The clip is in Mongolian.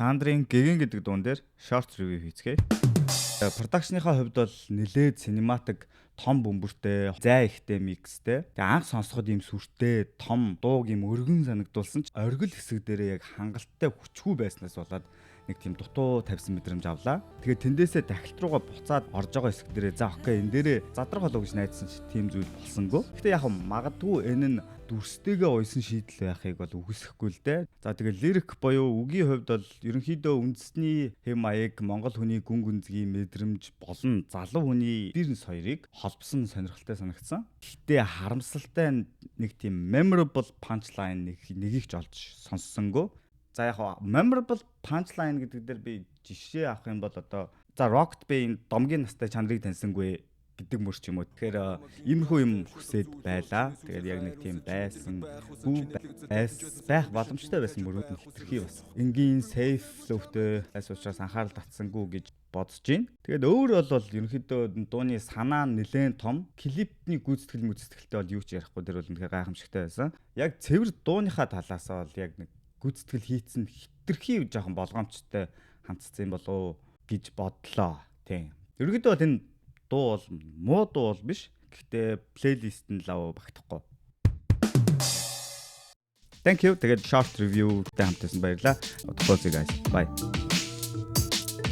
Thundr-ын "Гэгэн" гэдэг дуун дээр short review хийцгээе. Production-ийнхаа хувьд бол нэлээд cinematic, том бөмбөртэй, зай ихтэй mix-тэй. Тэгээ анх сонсоход ийм сүртэй, том дууг ийм өргөн санагдуулсан ч оргил хэсэг дээрээ яг хангалттай хүчгүй байснаас болоод нэг тийм дутуу тавьсан мэдрэмж авлаа. Тэгээ тэндээсээ дахилт руугаа буцаад орж байгаа хэсэг дээрээ за okay, энэ дээрээ задрах болов гэж найдсан чи тийм зүйл болсонгүй. Гэтэ яг магадгүй энэ нь дүрстэйгээ уйсан шийдэл байхыг бол үгүйсэхгүй л дээ. За, тэгээ lyric буюу үгийн хувьд бол ерөнхийдөө үндэсний хэв маяг, монгол хүний гүн гүнзгий мэдрэмж болон залуу хүний бизнес хоёрыг холбосон сонирхолтой санагдсан. Гэхдээ харамсалтай нь нэг тийм memorable punchline нэг нэгийг ч олж сонссонгүй. За, яг memorable punchline гэдэг дээр би жишээ авах юм бол одоо за Rocket Bay-ийн "Домгийн настай чанарыг таньсангүй" гэдэг мөр ч юм уу. Тэгэхээр иймэрхүү юм хүсээд байлаа. Тэгээд яг нэг тийм байсан гүү байс байх боломжтой байсан мөрүүд нь хэтэрхий бас энгийн safe flow-тэй байсан учраас анхаарал татсангүй гэж бодож байна. Тэгээд өөр бол ерөнхийдөө дууны санаа нэлээд том. Клипний гүйцэтгэл мүцэтгэлтэй бол юу ч ярихгүй, тэр бол үнэхээр гайхамшигтай байсан. Яг цэвэр дууныхаа талаас бол яг нэг гүйцэтгэл хийцэн хэтэрхий жоохон болгоомжтой хандсан юм болов уу гэж бодлоо. Тийм. Ерөнхийдөө бол энэ дуу бол муу дуу бол биш. Гэхдээ playlist нь лав багтахгүй. Thank you. Тэгээд short review-тэй хамт байсан баярлалаа. Удахгүй guys. Bye.